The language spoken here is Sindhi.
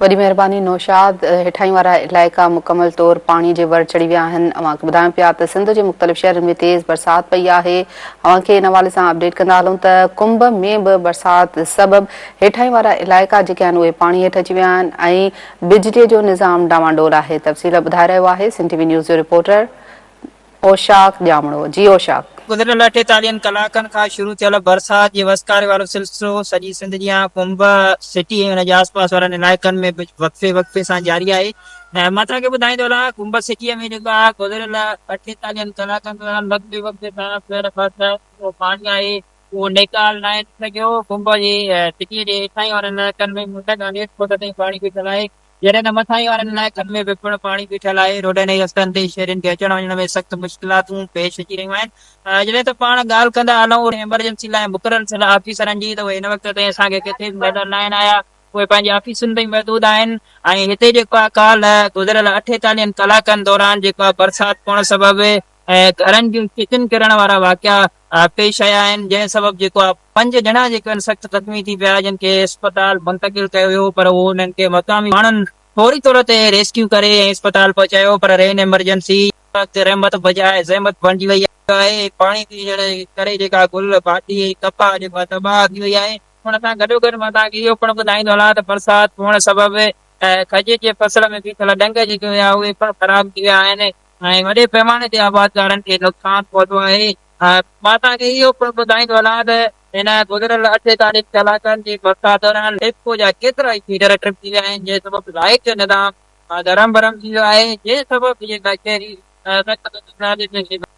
وڏي مهرباني نوشاد، هيٺاهين وارا علائقا مڪمل طور پاڻي جي ور چڙهي ويا آهن، اوهان کي ٻڌايون پيا ته سنڌ جي مختلف شهرن ۾ تيز برسات پئي آهي، اوهان کي ان حوالي سان اپڊيٽ ڪندا هلون ته ڪنب ۾ به برسات سبب هيٺاهين وارا علائقا جيڪي آهن اهي پاڻي هيٺ اچي ويا آهن ۽ بجلي جو نظام ڊانوانڊول آهي، تفصيل ٻڌائي رهيو آهي سنڌ ٽي وي نيوز جو رپورٽر اوشاق ڄامڙو جي اوشاق. گذريل اٺيتاليهن ڪلاڪن کان شروع ٿيل برسات جي وسڪاري وارو سلسلو سڄي سنڌ جيان ڪنب سٽي ۽ ان جي آس پاس وارن علائقن ۾ به وقفي وقفي سان جاري آهي ۽ مان توهان کي ٻڌائيندو هلان ڪنب سٽي ۾ جيڪو آهي گذريل اٺيتاليهن ڪلاڪن دوران وقفي وقفي سان پيل برسات جو پاڻي آهي اهو نيڪال ناهي ٿي سگهيو ڪنب جي سٽي جي هيٺاهين وارن علائقن ۾ منڍ کان ڏيڍ فوٽ تائين پاڻي بيٺل آهي جڏهن ته مٿانهين وارن علائقن ۾ به پڻ پاڻي بيٺل آهي، روڊن ۽ رستن تي شهرين کي اچڻ وڃڻ ۾ سخت مشڪلاتون پيش اچي رهيون آهن، جڏهن ته پاڻ ڳالهه ڪندا هلون ايمرجنسي لاء مقرر ٿيل آفيسرن جي ته اهي هن وقت تائين اسان کي ڪٿي به نظر ناهن آيا، اهي پنهنجي آفيسن تائين محدود آهن ۽ هتي جيڪو آهي ڪالهه گذريل اٺيتاليهن ڪلاڪن دوران جيڪو آهي برسات پوڻ سبب گهرن جون ڇتين ڪرڻ وارا واقعا پيش آيا آهن، جنهن سبب جيڪو آهي پنج ڄڻا جيڪي آهن سخت زخمي ٿي پيا، جن کي اسپتال منتقل ڪيو ويو پر اهو انهن کي مقامي ماڻهن فوري طور تي ريسڪيو ڪري ۽ اسپتال پهچايو پر رين ايمرجنسي وقت رحمت بجاء زحمت بڻجي وئي آهي، پاڻي پيئڻ ڪري جيڪا گل ڀاڄي ۽ ڪپهه جيڪو آهي تباهه ٿي وئي آهي، ان سان گڏوگڏ مان توهان کي اهو پڻ ٻڌائيندو هلان ته برسات پوڻ سبب کجي جي فصل ۾ بيٺل ڏنگ جيڪي هيا اهي پڻ خراب ٿي ويا آهن. ۽ وڏي پئماني تي آبادگارن کي نقصان پهتو آهي. مان توهان کي اهو پڻ ٻڌائيندو هلان ته هن گذريل 48 ڪلاڪن جي برسات دوران ليپڪو جا ڪيترائي فيڊر ٽرپ ٿي ويا آهن جنهن سبب لائيٽ جو نظام درهم برهم ٿي ويو آهي جنهن سبب جيڪا شهري سخت مشڪلات جو